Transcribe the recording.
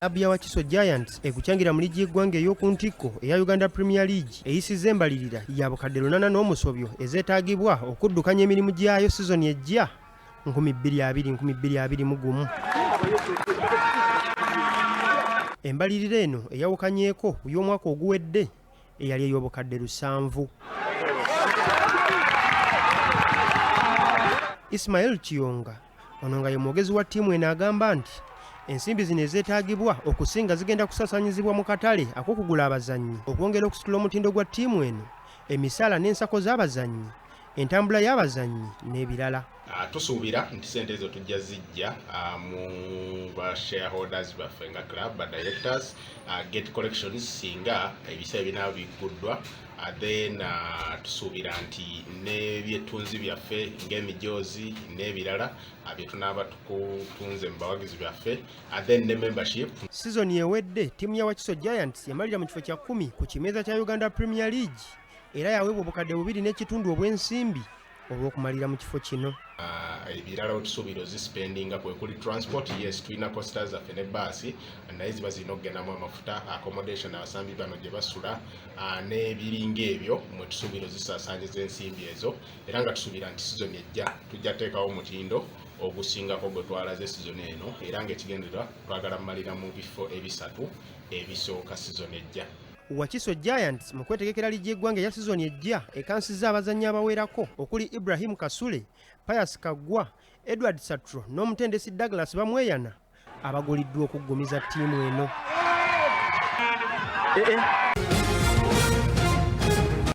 Club ya Wakiso Giants ekucangira mu liigi y'eggwanga ey'oku ntikko eya Uganda Premier League eyisizza embalirira ya bukadde 8 n'omusobyo ezeetaagibwa okuddukanya emirimu gyayo sizoni ejja 2020-2021. Embalirira eno eyawukanyeeko ku y'omwaka oguwedde eyali ey'obukadde 7. Ismail Kiyonga ono nga ye mwogezi wa ttiimu eno agamba nti ensimbi zino ezeetaagibwa okusinga zigenda kusaasaanyizibwa mu katale ak'okugula abazannyi okwongera okusitula omutindo gwa ttiimu eno, emisaala n'ensako z'abazannyi, entambula y'abazannyi n'ebirala. Tusuubira nti sente ezo tujja zijja mu ba shareholders baffe nga club, ba directors, gate collections singa ebiseera binaaba bigguddwa. Then tusuubira nti n'ebyettunzi byaffe ng'emijoozi n'ebirala bye tunaaba tukutunze mu bawagizi baffe, then ne membership. Sizoni ewedde ttiimu ya Wakiso Giants yamalira mu kifo kya 10 ku kimeeza kya Uganda Premier League era yaweebwa obukadde 2.5 obw'ensimbi olw'okumalira mu kifo kino. Ebirala wetusuubira ozisipendinga kwe kuli transport. Yes, tulina coaster zaffe ne baasi, naye ziba zirina okugendamu amafuta, accommodation abasambi bano gye basula, n'ebiringa ebyo mwe tusuubira ozisaasaanyiza ensimbi ezo, era nga tusuubira nti sizoni ejja tujja teekawo omutindo ogusingako gwe twalaze sizoni eno, era ng'ekigendererwa twagala mumalira mu bifo ebisatu ebisooka sizoni ejja. Wakiso Giants mu kwetegekera liigi y'eggwanga eya sizoni ejja ekansizza abazannyi abawerako okuli Ibrahim Kasule, Pius Kaggwa, Edward Satro n'omutendesi Douglas Bamweyana abaguliddwa okuggumiza ttiimu eno.